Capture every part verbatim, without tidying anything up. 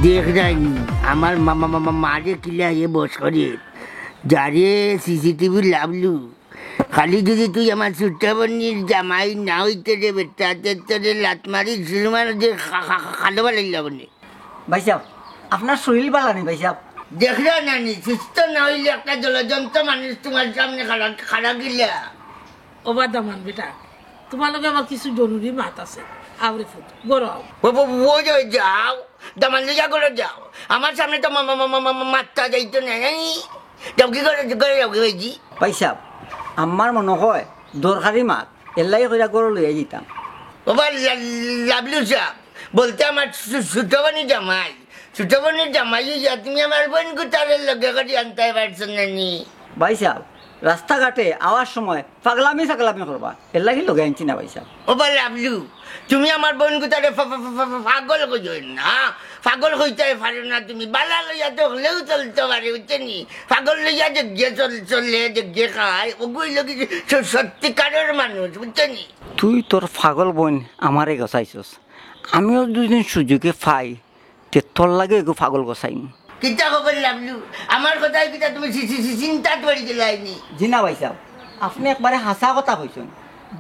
দেখরায়নি, আমার মা-, মা-, মা-, মা-, মারে কিলা হে বশ করে। যারে সিসিটিভি লাভলু, খালি যদি তুই আমার ছোট বইনর জামাই না অইতে রে বেটা, তে তোরে লাত মারি সুরমার যে খা-, খা-, খা-, খালো বালাই লাবনে। ভাইসাব, আপনার শরীর বালা নি ভাইসাব? দেখরা নানি, সুস্থ না অইলে একটা জলজন্ত মানুষ তুমার সামনে খাড়া, খাড়া গিলা। ওবা দামান বেটা, তুমার লগে আমার কিছু জরুরি মাত আছে। আওরে ফুত, ঘরো আও। ও, ও, ও, যাও, যাও। দামান লইয়া ঘরো যাও। আমার সামনে তো মা-, মা-, মা-, মা-, মা-, মাততা যাইতো না, এই। যাও কি ঘরো, ঘরো যাও কি ভাইজি? ভাইসাব, আমার মনো অয় দরকারি মাত, এল্লাই কইরা ঘরো লইয়া যাইতাম। ওবা লা-, লাভলু সাব, বলতে আমার সু-, ছোট বইনর জামাই, ছোট বইনর জামাই অইয়া তুমি আমার বইন গুতারে লগে করি আনতায় পারছো না নি? ভাইসাব, রাস্তাঘাটে আওয়ার সময় পাগলামি ছাগলামি করবা, এরলাগি লগে আনছি না ভাইসাব। ওবা লাভলু, তুমি আমার বইন গুতারে ফা-, ফা-, ফা-, ফা-, ফা-, পাগল কইও না। পাগল কইতায় পারো না তুমি, বালা লইয়া তো অকলেউ চলতো পারে, বুঝছো নি? পাগল লইয়া যেগিয়ে চল-, চলে, যেগিয়ে খায়, ওগু অইলো গি স-, সত্যিকারের মানুষ, বুঝছো নি? তুই তোর পাগল বইন আমারে গছাইছস, আমিও দুদিন সুযোগে পাই, তে তোর লাগি এগু পাগল গছাইমু। কিতা খবর লাভলু? আমার কথায় কিতা তুমি চি-, চি-, চি-, চিন্তাত পড়ি গেলায় নি? জি না ভাইসাব, আপনে একবারে হাছা কথা কইছইন।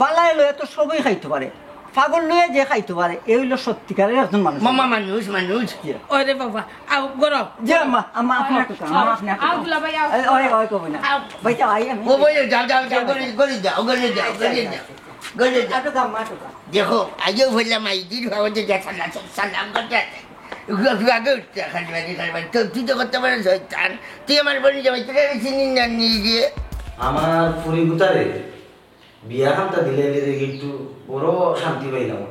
বালায় লইয়া তো সবেই খাইতো পারে, পাগল লইয়া যে খাইতো পারে, এ অইলো সত্যিকারের একজন মানুষ। মামা মানুষ, মানুষ। জি। ওরে বাবা, আও, ঘরো আও। জি আম্মা, আম্মা, আপনে একটু খান, আম্মা, আপনে একটু আও, খান। দুলাভাই, আও। এই, ওই, ওই, কইবো না। আও। ভাইসাব, আই আমি। ও ভাই, যাও, যাও, যাও, ঘরো, ঘরো যাও, ঘরো যাও, ঘরো যাও। ঘরো যাও। আটো খান, মা, আটো খান। দেখো, আইও বললাম, আইজির বাবা যে যা সালা-, সালা-, সালাম করতে আছে। উগু, উগু আগে উঠতে, খালি বাড়ি, খালি বাড়ি। তো তুই তো করতে পারো শয়তান। তুই আমার বইনর জামাই, তোরে আমি চিনি না, নিজে। আমার ফুরি গুতারে বিয়া খান্তা দিলে রে একটু বড় শান্তি পাইলাম।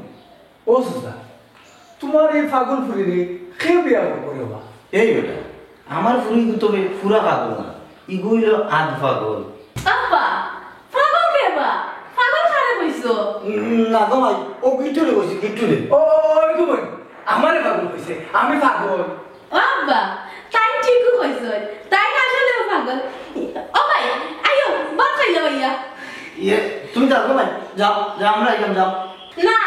ও চাচা, তুমার এই পাগল ফুরিরে কে বিয়া করবো রে বা? এই বেটা, আমার ফুরি গুতো বে পুরা পাগল না, ইগু অইলো আধ পাগল। আব্বা, পাগল কে বা? পাগল কারে কইছো? উম, না গো ভাই, ও গিট্টুরে কইছি, গিট্টুরে। ও, ও, ও, ওই তো বই, আমারে পাগল কইছে, আমি পাগল। ও আব্বা, তাই ঠিকই কইছইন, তাই আসলেও পাগল। ও ভাই, আইও, ভাত খাইলাও আইয়া। ইয়ে, তুমি যাও গো ভাই, যাও, যাও, আমরা আইলাম, যাও। না,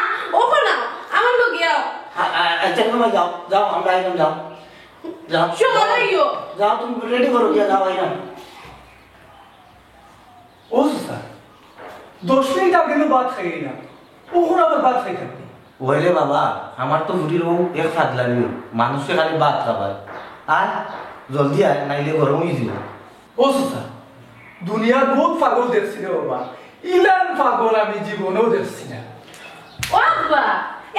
ওগো না, আমার লগে আও। আ-, আ-, আচ্ছা গো ভাই, যাও, যাও, আমরা আইলাম, যাও। যাও। সকালে আইও। যাও, তুমি রেডি করো গিয়া, যাও, আইলাম। ও চাচা, দশ মিনিট আগে তো ভাত খাইলাম, অখন আবার ভাত খাইতাম নি? ওই রে বাবা, আমার তো ফুরির বউ এক ফাদলামি, মানুষরে খালি ভাত খাবায়। আয়, জলদি আয়, নাইলে গরম অইযিবো। ও চাচা, দুনিয়ার বউত পাগল দেখছি রে বাবা, ইলান পাগল আমি জীবনেও দেখছি না। ও আব্বা,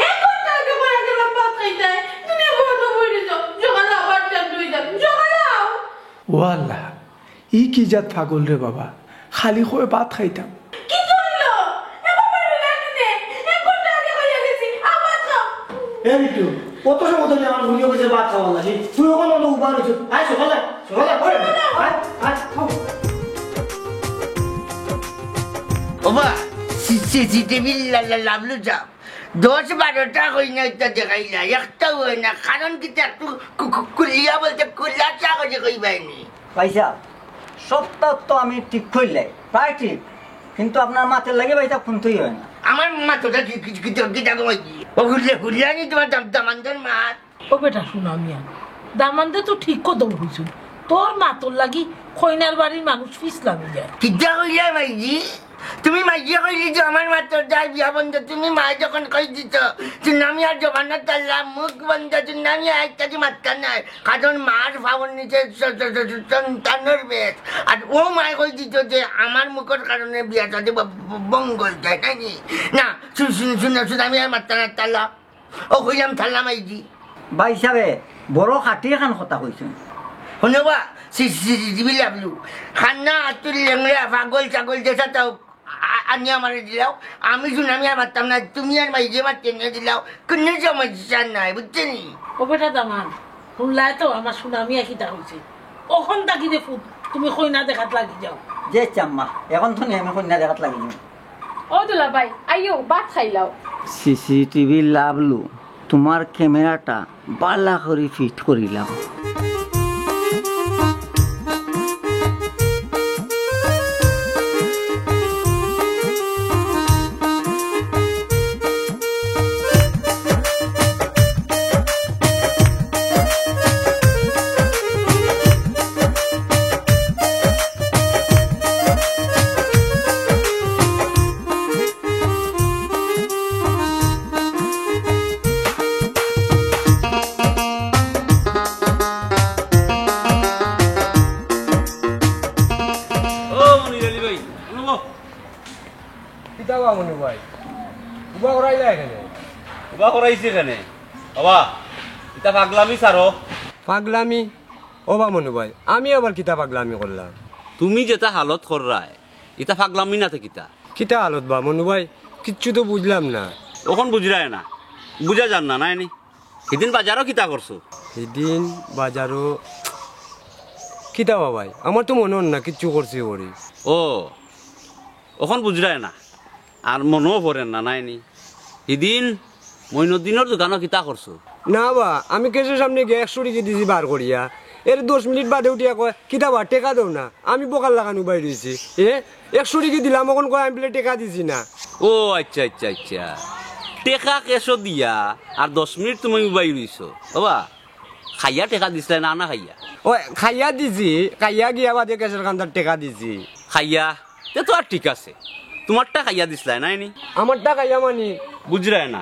এক ঘন্টা আগে কইয়া গেলাম ভাত খাইতায়, তুমি বন্ধ করে দিছো, সকালে আবার টাইম দুই দাম, সকালে আও। ও আল্লাহ, ই কি জাত পাগল রে বাবা, খালি কয় ভাত খাইতাম। কিতা অইলো? এমন পাগল লাগে নে? এক ঘন্টা আগে কইয়া গেছি, আবার খাও। এ বিট্টু, কত সময় ধরি আমার ফুরিয়ে কইছে ভাত খাওয়ার লাগি, তুই অখন অনো উবা রইছস। আয় সকালে, সকালে, ওই, আয়, আয়, খাও। ওবা, সি-, সিসিটিভি লা-, লা-, লাভলু সাব। দশ বারোটা কইনা ইতা দেখাইলা, একটাও অয় না। কারণ কিতা একটু খু-, খু-, খুলিয়া বলতে খুলাসা করি কইবায়নি। ভাইসাব, সবতা তো আমি ঠিক কইলাই, প্রায় ঠিক, কিন্তু আপনার মাতর লাগি ভাইসাব কুন্তাউ অয় না। আমার মাতটা কি, কি, কি, কি, কিতা কইছি? ও খুললে, খুললে নি তুমার দাম-, দামান্দর মাত। ও বেটা, হুনা মিয়া, দামান্দে তো ঠিক কথা কইছইন। তোর মাতর লাগি কইনার বাড়ির মানুষ ফিছলামি যায়। কিতা কইলা মাইজি? তুমি মাইজি কইলি যে আমার মাতর দায় বিয়া বন্ধ। তুমি মায়ে যখন কই দিত, সুনামিয়ার জবানর তালা মুখ বন্ধ, সুনামিয়া একটা কি মাততা নায়। কারণ মার পাওর নিচে স-, স-, স-, স-, সন্তানর বেশ। আর ও মায়ে কই দিত যে আমার মুখর কারণে বিয়া শাদী ব-, ব-, ভঙ্গ অই যায়, নায় নি? না, শু-, শু-, শু-, সুনামিয়ার মাততা না তালা। ও কইলাম থাল্লা মাইজি। ভাইসাবে বড় খাটি এখান কথা কইছইন। হুনো বা, সি-, সি-, সিসিটিভি লাভলু। কান্না আতুর লেংড়া, পাগল ছাগল যেতা অউক, আ-, আনি আমারে দিলাও। আমি সুনামিয়ার মাততাম না, তুমি আর মাইজিয়ে মাতিয়া নিয়া দিলাও। কুনু সমস্যা নাই, বুঝছো নি? ও বেটা দামান, হুনলায় তো আমার সুনামিয়া কিতা কইছে। অখন থাকি রে ফুত, তুমি কইনা দেখাত লাগি যাও। জি আম্মা, অখন তো নি আমি কইনা দেখাত লাগি যাই। ও দুলাভাই, আইও, ভাত খাইলাও। সিসিটিভি লাভলু, তুমার ক্যামেরাটা বালা করি ফিট করিলাম। মনু ভাই, উবা করাইলা এখানে? উবা করাইছি এখানে। বাবা, ইতা পাগলামি ছাড়ো। পাগলামি? ও বা মনু ভাই, আমি আবার কিতা পাগলামি করলাম? তুমি যেটা হালত কররায়, ইতা পাগলামি না তে কিতা? কিতা হালত বা মনু ভাই? কিচ্ছু তো বুঝলাম না। অখন বুঝরায় না, বুঝা যার না, নায় নি? হিদিন বাজারো কিতা করছো? হিদিন বাজারো কিতা বা ভাই? আমার তো মনো অর না কিচ্ছু করছি করি। ও, অখন বুঝরায় না, আর মনো পড়ের না, নায় নি? হিদিন মইনুদ্দিনর দোকানো কিতা করছো? না বা, আমি ক্যাশর সামনে গিয়া একশো টিকি দিছি বার করিয়া। এর দশ মিনিট বাদে উঠিয়া কয়, "কিতা বা, টেকা দেও না।" আমি বোকার লাখান উবাই রইছি। এ, একশো টিকি দিলাম, অখন কয় আমি বুলে টেকা দিছি না। ও আইচ্ছা, আইচ্ছা, আইচ্ছা। টেকা ক্যাশো দিয়া আর দশ মিনিট তুমি উবাই রইছো। বাবা, খাইয়া টেকা দিছলায় না, না খাইয়া? ও, খাইয়া দিছি, খাইয়া গিয়া বাদে ক্যাশর কান্দাত টেকা দিছি। খাইয়া? তে তো আর ঠিক আছে। তুমারটা খাইয়া দিছলায়, নায় নি? আমারটা খাইয়া মানি? বুঝরায় না,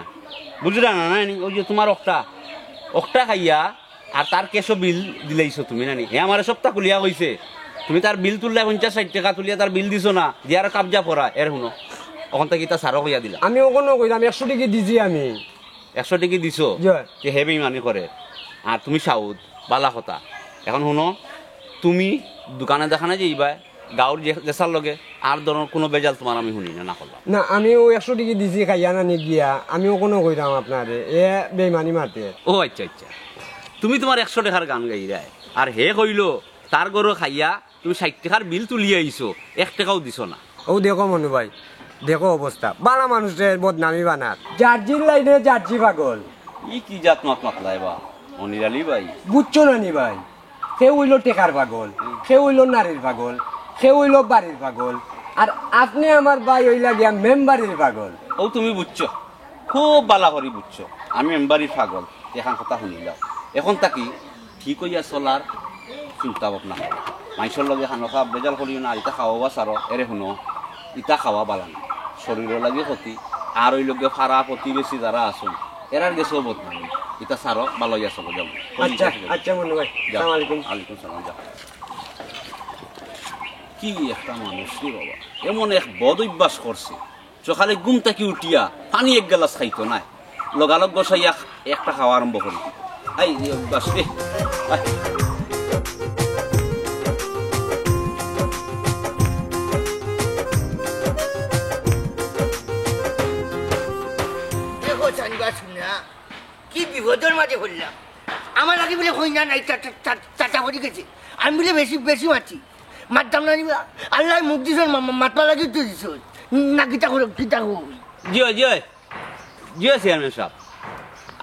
বুঝরায় না, নায় নি? ওই যে তুমার অকটা, অকটা খাইয়া আর তার ক্যাশো বিল দিলাইছো তুমি, নায় নি? হে আমারে সবতা খুলিয়া কইছে, তুমি তার বিল তুললায় পঞ্চাশ ষাইট টেকা তুলিয়া তার বিল দিছো না, দিয়া আরো কাবজা পড়া। এরে হুনো, অখন থাকি ইতা ছাড়ো কইয়া দিলাম। আমি অখনো কইরাম, একশো টিকি দিছি আমি। একশো টিকি দিছো? জি। তে হে বেইমানি করে। আর তুমি সাউদ, বালা কথা। অখন হুনো, তুমি দোকানে দোকানে যাইবায়, গাউর যে, যেছার লগে, আর ধরনর কুনু বেজাল তুমার আমি হুনি না, না করলাম। না, আমি অউ একশো টিকি দিছি খাইয়া নানি গিয়া, আমি অখনো কইরাম আপনারে, এ বেইমানি মাতের। ও আইচ্ছা, আইচ্ছা। তুমি তুমার একশো টেকার গান গাইরায়, আর হে কইলো, তার ঘরো খাইয়া তুমি ষাইট টেকার বিল তুলিয়া আইছো, এক টেকাও দিছো না। অউ দেখো মনু ভাই, দেখো অবস্থা, বালা মানুষরে বদনামি বানার। জার্জির লাইনে জার্জি পাগল। ই কি জাত মাত মাতলায় বা, মনির আলী ভাই? বুঝছো না নি ভাই? কেউ অইলো টেকার পাগল, কেউ অইলো নারীর পাগল, কেউ অইলো বাড়ির পাগল, আর আপনে আমার ভাই অইলা গিয়া মেম্বারির পাগল। অউ তুমি বুঝছো, খুব বালা করি বুঝছো, আমি মেম্বারির পাগল। এখান কথা হুনিলাও, অখন থাকি ঠিক অইয়া চলার চিন্তা ভাবনা করো। মাইনষর লগে খানোখা বেজাল করিও না, ইতা খাওয়া ছাড়ো। এরে হুনো, ইতা খাওয়া বালা না, শরীরর লাগি ক্ষতি। আর অউ লগে পাড়া প্রতিবেশী যারা আছইন, এরার গেছেও বদনামি। ইতা ছাড়ো, বালা অইয়া চলো, যাও। আইচ্ছা, আইচ্ছা মনু ভাই, যাও। আসসালামু আলাইকুম। ওয়ালাইকুম সালাম, যাও। কি একটা মানুষ রে বাবা, এমন এক বদ অভ্যাস করছে। সকালে ঘুম থাকি উঠিয়া পানি এক গেলাস খাইতো নায়, লগালগ বসাইয়া একটা খাওয়া আরম্ভ করি। আই, বাস রে। আই। দেখো চান্দা শুনা, কি বিপদর মাঝে পড়লাম। আমার লাগি বুলে কইনা নাই, তা-, তা-, তা-, তাতা পড়ি গেছে। আমি বুলে বেশি, বেশি মাতি। মাততাম না নিবা। আল্লায় মুখ দিছইন, মা-, মা-, মাতবার লাগি তো দিছইন। না কিতা করো, কিতা কই? জি অয়, জি অয়। জি অয়, চেয়ারম্যান সাব।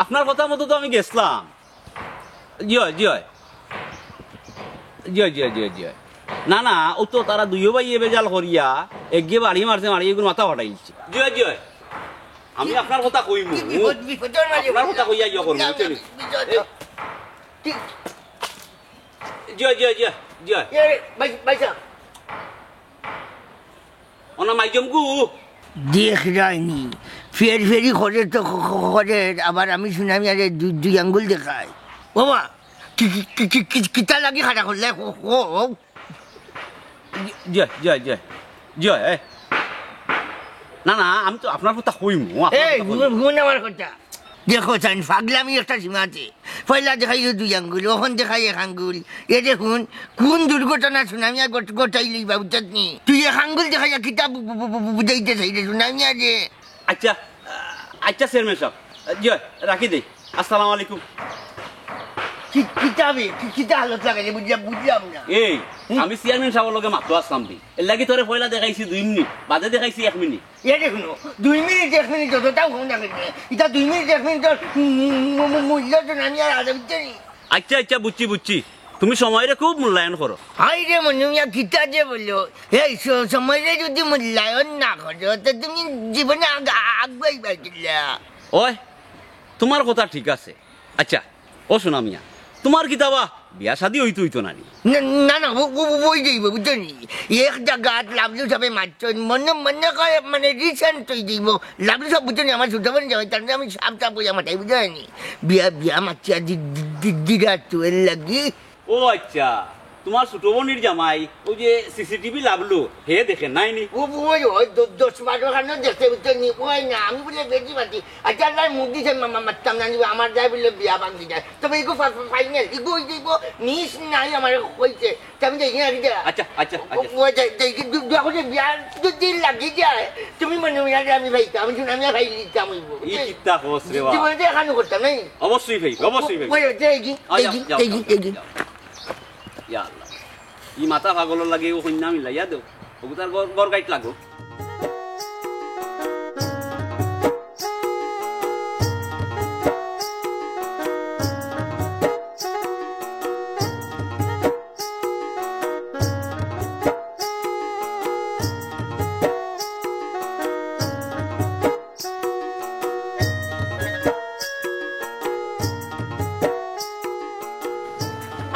আপনার কথা মতো তো আমি গেছলাম। জি অয়, জি অয়। জি অয়, জি অয়, জি অয়, জি অয়। না, না, অউ তো তারা দুইও ভাইয়ে বেজাল করিয়া, একগিয়ে বাড়ি মারছে, মারি এগুর মাথা ফাটাইলিছে। জি অয়, জি অয়। আমি আপনার কথা কইমু। কি বিপদ, বিপদর মাঝে আপনার কথা কইয়া ইয়া করমু, বুঝছেন? বিপদ। এ, কি? জি অয়, জি অয়, জি অয়, জি অয়। এ, ভাই, ভাই সাহেব। ওনা মাইজম গু। দেখরায়নি, ফের ফেরি করে তো ক-, ক-, করে, আবার আমি হুনলাম ইয়ারে দুই, দুই আঙ্গুল দেখায়। বাবা, কি, কি, কিতা লাগি খাড়া করলে? ক-, ক-, জি, জি, জি, জি, এ। না, না, আমি তো আপনার কথা কইমু, আপনার এই, কথা কইমু। হুন, হুন আমার কথা। দেখো চাইন, পাগলামি একটা সীমা আছে। পয়লা দেখাইলো দুই আঙ্গুল, অখন দেখাই এক আঙ্গুল। এ দেখুন, কোন দুর্ঘটনা সুনামিয়া ঘট-, ঘটাইলি বা বুঝছত নি? তুই এক আঙ্গুল দেখাইয়া কিতা বু-, বু-, বু-, বু-, বুঝাইতে চাইলে সুনামিয়া রে? আচ্ছা, আহ, আচ্ছা চেয়ারম্যান সাব, জি, রাখি দেই। আসসালামু আলাইকুম। কি, কিতা বে? কি, কিতা হালত লাগাইলে বুঝলাম, বুঝলাম না। এই, হুম? আমি চেয়ারম্যান সাবর লগে মাতো আসলাম দি। এর লাগি তোরে পয়লা দেখাইছি দুই মিনিট, বাদে দেখাইছি এক মিনিট। এ দেখুন, দুই মিনিট, এক মিনিট যতটাও হোক না কেন, ইটা দুই মিনিট, এক মিনিটর মু-, মু-, মু-, মূল্য তো আমি আর আদা বুঝতে নি। আচ্ছা, আচ্ছা, বুঝছি, বুঝছি। তুমি সময়রে খুব মূল্যায়ন করো। হায় রে মনু মিয়া, কিতা যে বলো। এই স-, সময়রে যদি মূল্যায়ন না করো, তো তুমি জীবনে আগ-, আগুয়াইবা কিলা? ওই, তোমার কথা ঠিক আছে। আচ্ছা, ও সোনা মিয়া, তোমার কিতা বা বিয়া শাদি অইতো অইতো না নি? না, না, না, ও, ও, ও, অই যাইবো, বুঝছো নি? এক জাগাত লাভলু সাবে মাতছইন, মনে, মনে করে, মানে, recent অই যাইবো। লাভলু সাব, বুঝছো নি? আমার ছোট বোন যাবে, তার আমি সাব সাব কইয়া মাতাই, বুঝছো নি? বিয়া, বিয়া মাতিয়া দি-, দি-, দি-, দিরা তো এর লাগি। ও আচ্ছা, তুমার ছুটো বইনর জামাই, অউ যে সিসিটিভি লাভলু, হে দেখে নায় নি? ও বই, ওই দ-, দশ বারো খানো দেখতে বুঝতে নি, ওই না, আমি বুলে বেটি বাটি। আচ্ছা, আল্লার মুখ দিছে মা-, মা-, মারতাম না, আমার যায় বুলে বিয়া ভাঙ্গি যায়। তবে ইগু ফা-, ফা-, ফাইনাল, ইগু ওই যে ইগু মিস নাই আমার কইছে। তে আমি যাই না, আচ্ছা। আচ্ছা, আচ্ছা, আচ্ছা। ও, ও যাই, যাই, দু-, দোয়া করে বিয়া যদি লাগি যায়, তুমি মনে হয় আমি ভাইতাম, আমি শুনে আমি ভাই দিতাম অইব। ই কিতা কস রে বা? জীবনে তো এখানে করতাম, নাই? অবশ্যই ভাই, অবশ্যই ভাই। ওই, যাই কি, আচ্ছা, যাই কি, যাও, যাই কি, যাও, যাই কি। যাও। ইয়া আল্লাহ। ই মাথা পাগলর লাগি অউ কইন্যা মিলাইয়া দেও। অগুতার ঘর, ঘর গাইট লাগো।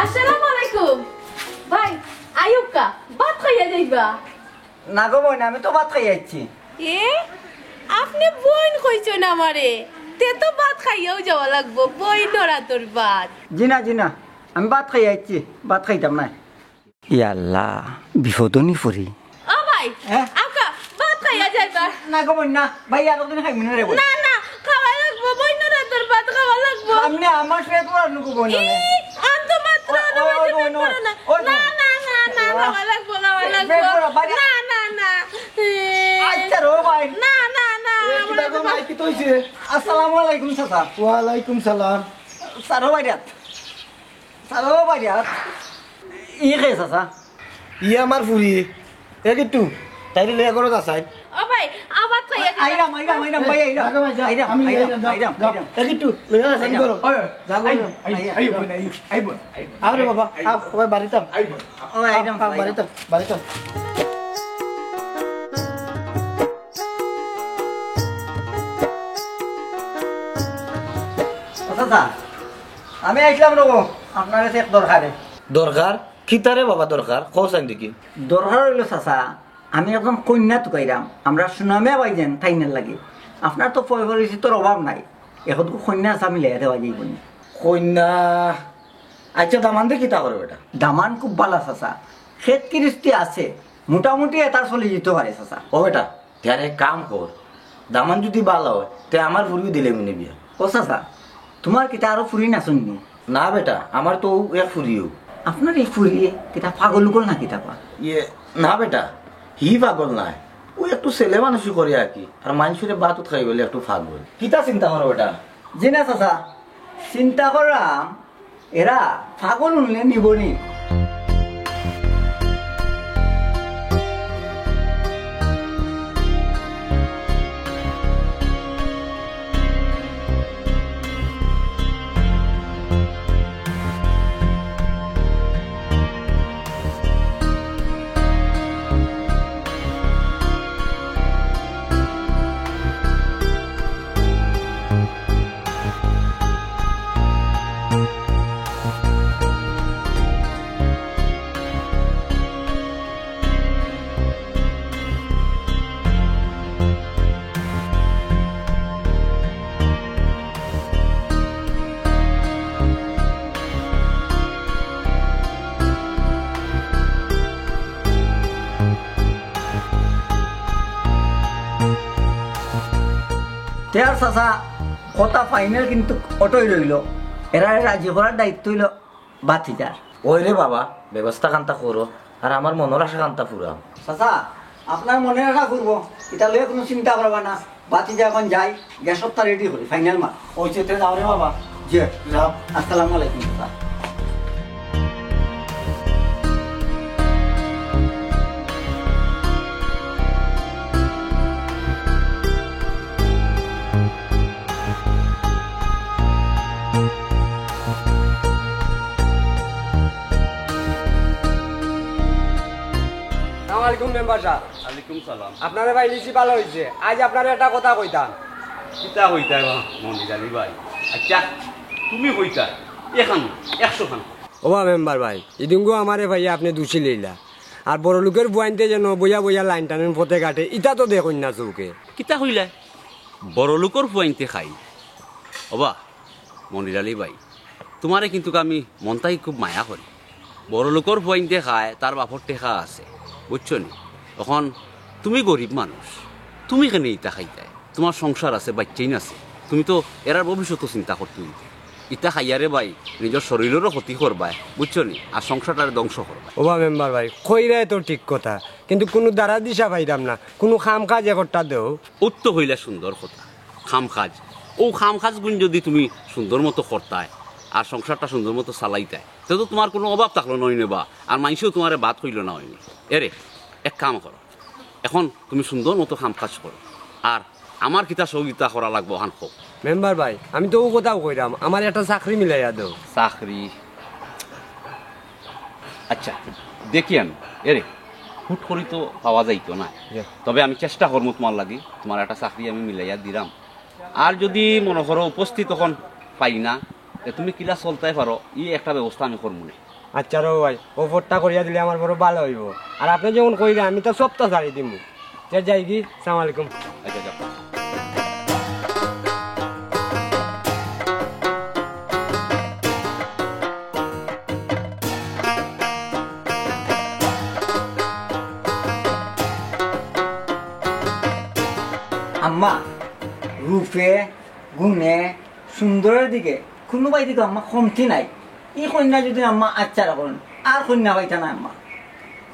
আসসালামু আলাইকুম। ভাই, আইউক্কা, ভাত খাইয়া যাইবা। না গো বইন, আমি তো ভাত খাইয়া আইছি। এ? আপনে বইন কইছইন আমারে, তে তো ভাত খাইয়াউ যাওয়া লাগবো, বইনর আতর ভাত। জি না, জি না, আমি ভাত খাইয়া আইছি, ভাত খাইতাম নায়। ইয়া আল্লাহ, বিপদো নি পড়ি। ও ভাই, হ্যাঁ? আউক্কা, ভাত খাইয়া যাইবা। না গো বইন, না। ভাই, আরো দিন খাইমু না রে বইন। না, না, খাওয়া লাগবো, বইনর আতর ভাত খাওয়া লাগবো। সামনে আমার পেট ভরার নুকু বইন ই, অনে। আন তো মাত্র ও, অনে ও, বইছে ও, পেট ও, ভরা না। ও, না, ও। না, না, না, না, আহ। খাওয়া লাগবো, খাওয়া লাগবো। পেট ভরা, বাইরে। না, না, না। এ। আচ্ছা রে ভাই। না, না, না, এ, আমার কিতা গো, তো ভাই, কিতা অইছে? আসসালামু আলাইকুম চাচা। ওয়ালাইকুম সালাম। চাচা, ও ভাই রাত। চাচা, ও ভাই রাত। ই কে চাচা? ই আমার ফুরি। এ কিট্টু, তাইরে লইয়া ঘরো যা চাই। ও ভাই, আবার তো এক আইরাম, আইরাম, আইরাম, ভাই, আইরাম। আগে ভাই, যা। আইরাম, আমি আইরাম, যাই, আইরাম, যাও, আইরাম, যাও। আইরাম। এ কিট্টু, লইয়া যা চাই আইরাম। ঘরো। আইরাম। যা, আইরাম, ঘরো। আইরাম, আইরাম, আইরাম, আইরাম। আরে বাবা, আইরাম। আ, ও ভাই, বাড়িত আম। আইরাম। ও, আইরাম, আ, আ, আইরাম। বাড়িত আম, বাড়িত আম। ও চাচা, আমি আইছলাম রবো, আপনার কাছে এক দরকারে। দরকার? কিতারে বাবা দরকার? কও চাইন দেখি। দরকার অইলো চাচা, আমি একজন কইন্যা তুকাইরাম, আমরার সুনামিয়া ভাইজান তাইনর লাগি। আপনার তো পয় পরিচিতর অভাব নাই, একটুকু কইন্যা আছে, আমি লইয়া দেওয়া যাইবো নি? কইন্যা? আচ্ছা, দামান্দে কিতা করে বেটা? দামান খুব ভালা চাচা, খেত কিরিস্তি আছে, মোটামুটি এতার চলি যিতো পারে চাচা। ও বেটা, তে আর এক কাম কর, দামান যুদি ভালা অয়, তে আমার ফুরিও দিলে মনে বিয়া। ও চাচা, তুমার কিতা আরো ফুরি নাছইন নি? না বেটা, আমার তো অউ এক ফুরিউ। আপনার ই ফুরিয়ে কিতা পাগল উগল না কিতা বা? ইয়ে, না বেটা, হি পাগল নায়। অউ একটু ছেলে মানুষি করে আর কি। আর মাইনষরে বাতুত খাই বলে একটু পাগল। কিতা চিন্তা করো বেটা? জি না চাচা, চিন্তা করলাম এরা পাগল হুনলে নিবো নি। তে আর চাচা, কথা ফাইনাল কিন্তু অটই রইলো। এরারে রাজি করার দায়িত্ব অইলো ভাতিজার। ওই রে বাবা, ব্যবস্থা খান্তা করো, আর আমার মনর আশা খান্তা পুরাও। চাচা, আপনার মনর আশা করবো, ইতা লইয়া কুনু চিন্তা করবা না। ভাতিজা অখন যাই, গ্যাসর তা রেডি করি, ফাইনাল মাত। ওই চেতে যাও রে বাবা। জি। যাও। আসসালামু আলাইকুম, চাচা। আসসালামু আলাইকুম মেম্বার সাব। ওয়ালাইকুম সালাম। আপনারে পাইলিছি ভালা অইছে। আইজ আপনারে একটা কথা কইতাম। কিতা কইতায় বা মনির আলী ভাই? আইচ্ছা, তুমি কইতায়, এখান, একশো খান। ওবা মেম্বার ভাই, ইদিনগু আমারে পাইয়া আপনে দুষি লইলা। আর বড় লোকর ফুয়াইন্তে যেন বইয়া বইয়া লাইন টানইন পথে ঘাটে, ইতা তো দেখইন না চউখে। কিতা কইলায়? বড় লোকর ফুয়াইন্তে খাইন। ওবা, মনির আলী ভাই, তুমারে কিন্তুক আমি মন থাকি খুব মায়া করি। বড় লোকর ফুয়াইন্তে খায়, তার বাপর টেকা আছে, বুঝছো নি? অখন তুমি গরিব মানুষ, তুমি কেনে ইতা খাইতায়? তুমার সংসার আছে, বাইচ্চাইন আছে, তুমি তো এরার ভবিষ্যতও চিন্তা করতে অইবো। ইতা খাইয়া রে ভাই, নিজর শরীলরও ক্ষতি করবায়, বুঝছো নি? আর সংসারটারে ধ্বংস করবায়। ওবা মেম্বার ভাই, কইরায় তো ঠিক কথা, কিন্তু কুনু ধারা দিশা পাইরাম না, কুনু কাম কাজ একটা দেও। অউ তো কইলা সুন্দর কথা, কাম কাজ। অউ কাম কাজগুইন যুদি তুমি সুন্দর মতো করতায় আর সংসারটা সুন্দর মতো চালাইতায়, তে তো তুমার কুনু অভাব থাকলো না অয়নে বা, আর মাইনষেও তুমারে বাদ কইলো না অয়নে। এরে, এক কাম করো, অখন তুমি সুন্দর মতো কাম কাজ করো, আর আমার কিতা সহযোগিতা করা লাগবো, অখান কও। মেম্বার ভাই, আমি তো অউ কথাউ কইরাম, আমারে একটা চাকরি মিলাইয়া দেও। চাকরি? আচ্ছা, দেখি আমি। এরে, হুট করি তো পাওয়া যাইতো না। জি। তবে আমি চেষ্টা করমু তুমার লাগি, তুমার একটা চাকরি আমি মিলাইয়া দিরাম। আর যুদি মনো করো উপস্থিত অখন পাই না, তে তুমি কিলা চলতায় পারো, ই একটা ব্যবস্থা আমি করমু নে। আচ্ছা রে ভাই, অউ ফোনটা করিয়া দিলে আমার বড় ভালা অইবো। আর আপনে যখন কইরা, আমি তো সবটা ছাড়ি দিমু। তে যাইগি, সালাম আলাইকুম। আচ্ছা, যাও। আম্মা, রূপে, গুণে, সুন্দরর দিকে কুনু বায়দি তো আম্মা কমতি নাই। ই কইন্যা যুদি আম্মা আচ্ছারা করইন, আর কইন্যা পাইতা না আম্মা।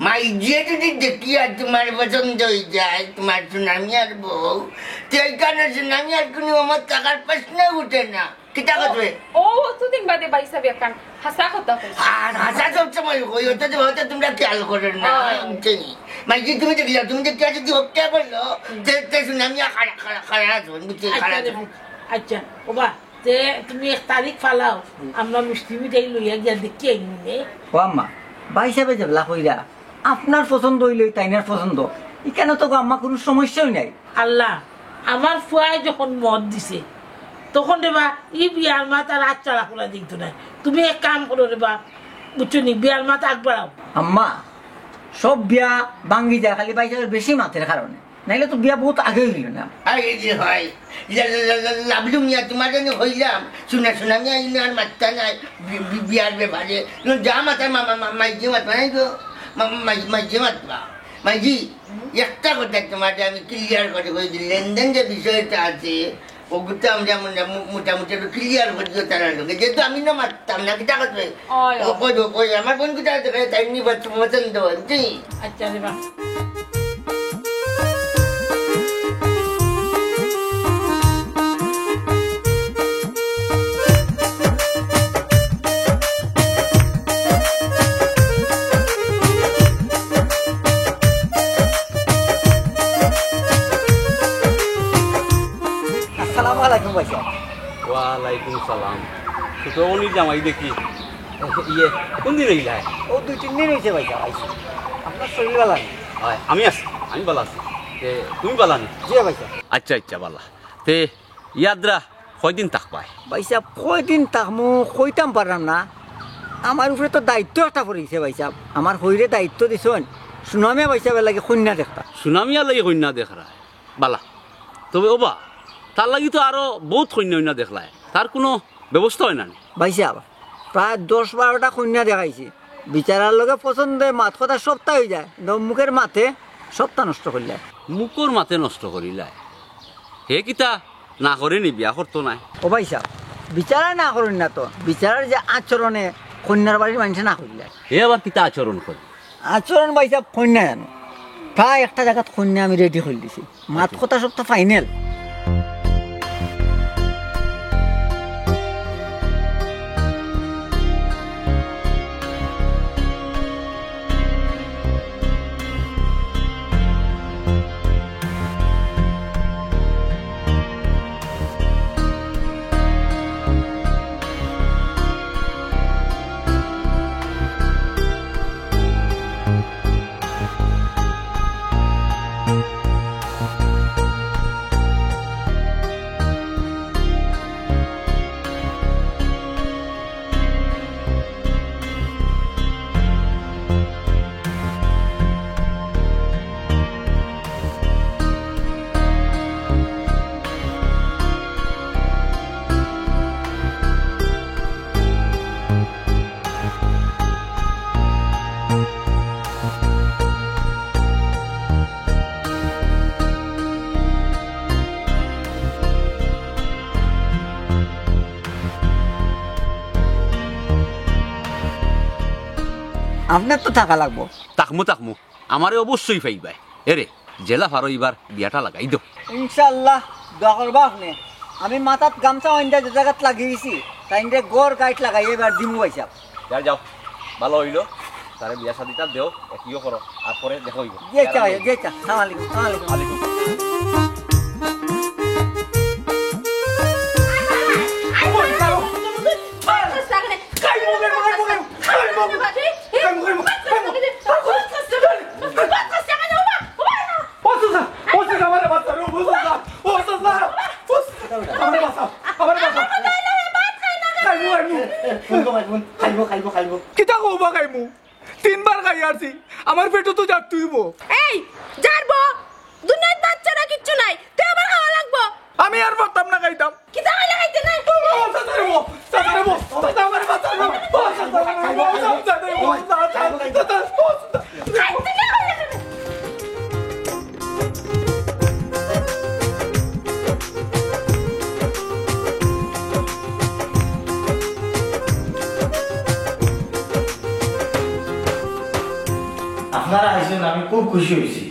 মাইজিয়ে যুদি দেখিয়া তুমার পছন্দ অইযায়, তুমার সুনামিয়ার বউ, তে ইখানো সুনামিয়ার কুনু আমার থাকার প্রশ্ন উঠে না। কিতা কথা? ও, অতদিন বাদে ভাইসাবে একখান হাছা কথা কইছে। আর হাছা সব সময় কই, অতা তো, অতা তুমরা খিয়াল করো না, অয়। বুঝছো নি? মাইজি, তুমি দেখিলাও, তুমি দেখিয়া যুদি হত্যা করলো, তে, তে সুনামিয়া খারাপ, খারাপ, খারাপ আছইন, বুঝছো? আচ্ছা খারাপ রে আছইন। ভাই, আচ্ছা, ওবা, তে তুমি এক তারিখ ফালাও, আমরা মিষ্টি মিঠাই লইয়া গিয়া দেখি আইমু নে। ও আম্মা, ভাইসাবে যেবলা কইরা, আপনার পছন্দ অইলে তাইনার পছন্দ, ইখানো তো গো আম্মা কুনু সমস্যাউ নাই। আল্লাহ, আমার ফুয়ায় যখন মত দিছে, তখন রে বা, ই বিয়ার মাত আর আচ্ছারা করা দিত না। তুমি এক কাম করো রে বা, বুঝছো নি, বিয়ার মাত আগবাড়াও। আম্মা, সব বিয়া ভাঙ্গি যায় খালি ভাইসাবের বেশি মাতের কারণে। নাইলে তো বিয়া বউত আগে অইলো না। আরে যে হয়, লা-, লা-, লা-, লা-, লাভলু মিয়া, তুমারে নি কইলাম, সুনা-, সুনামিয়া ইনো আর মাততা নায়, বি-, বি-, বিয়ার ব্যাপারে। ইনো যা মাতে মা-, মা-, মা-, মাইজি মাতবা নায় গো, মা-, মা-, মাইজি মাতবা। মাইজি, একটা কথা তুমারে আমি clear করি কই দিই, লেনদেন যে বিষয়টা আছে, অগুতা আমরা মোটা-, মো-, মোটামুটি একটু clear করি দিও তারার লগে। যেহেতু আমি না মাততাম না, কিতা করবে? অয়, ও, অয়। কই, কই, আমার বোন কিতা আছে? তাই নি বাচ্চা পছন্দ, জি। আচ্ছা রে বা। আসসালামু আলাইকুম ভাইসাব। ওয়ালাইকুম সালাম। ছোট অনির জামাই দেখি। ইয়ে, কুনদিন আইলায়? ও দুই তিন দিন অইছে ভাইসাব আইছি। আপনার শরীর ভালা নি? অয়, আমি আছি, আমি ভালা আছি। তে, তুমি ভালা নি? জি ভাইসাব। আচ্ছা, আচ্ছা, ভালা। তে, ইয়াদরা কয়দিন থাকবায়? ভাইসাব, কয়দিন থাকমু কইতাম পাররাম না। আমার উপরে তো দায়িত্ব একটা পড়ি গেছে ভাইসাব। আমার হউরে দায়িত্ব দিছইন, সুনামিয়া ভাইসাবর লাগি কইন্যা দেখতা। সুনামিয়ার লাগি কইন্যা দেখরায়? ভালা। তবে ওবা, তার লাগি তো আরো বউত কইন্যা-উইন্যা দেখলায়, তার কুনু ব্যবস্থা অয় না নি? ভাইসাব, প্রায় দশ বারোটা কইন্যা দেখাইছি, বিচারার লগে পছন্দে মাত-কথা সবতা অইযায়, কিন্তু মুখের মাতে সবতা নষ্ট করিলায়। মুখর মাতে নষ্ট করিলায়? হে কিতা না করে নি, বিয়া করতো নায়? ও ভাইসাব, বিচারায় না করইন না তো, বিচারার যে আচরণে কইন্যার বাড়ির মানষে না করিলায়। হে আবার কিতা আচরণ করে? আচরণ ভাইসাব কইন্যায় জানো। প্রায় একটা জাগাত কইন্যা আমি ready করি দিছি, মাত-কথা সবতা final। আপনার তো থাকা লাগবো। থাকমু, থাকমু, আমারে অবশ্যই পাইবায়। এরে, যেলা পারো ইবার বিয়াটা লাগাই দেও। ইনশাআল্লাহ, দোয়া করবা আপনে। আমি মাথাত গামছা বান্ধিয়া যে জাগাত লাগিয়ে গেছি, তাইনরে গড় গাইট লাগাইয়া এবার দিমু ভাইসাব। যাও, যাও, ভালা অইলো, তারে বিয়া শাদিটা দেও, একিও করো, আর পরে দেখা অইবো। জি আচ্ছা ভাই, জি আচ্ছা। সালাম আলাইকুম, সালাম আলাইকুম। আলাইকুম। ও চাচা, ও চাচা, আমারে বাঁচাও, ও চাচা, ও চাচা, আমারে বাঁচাও, আমারে বাঁচাও। খাইমু, খাইমু। এ, এ, হুন তো ভাই, হুন। খাইমু, খাইমু, খাইমু। কিতা কও বা খাইমু? তিনবার খাই আরছি, আমার পেটো তো জারতে অইবো। এই, জারবো? দুনিয়াত বাচ্চা না কিচ্ছু নাই, তে আমার খাওয়া লাগবো। আমি আর পারতাম না খাইতাম। কিতা খাইলে খাইতে নাই? ও, চাচা রে, ও, চাচা রে, ও, চাচা, আমারে বাঁচাও, ও, চাচা, ও, চাচা রে, ও, চাচা, চাচা, ও, চাচা। খাইতে না খাইলে খাইতে। আপনারা আইছেন, আমি খুব খুশি হইছি।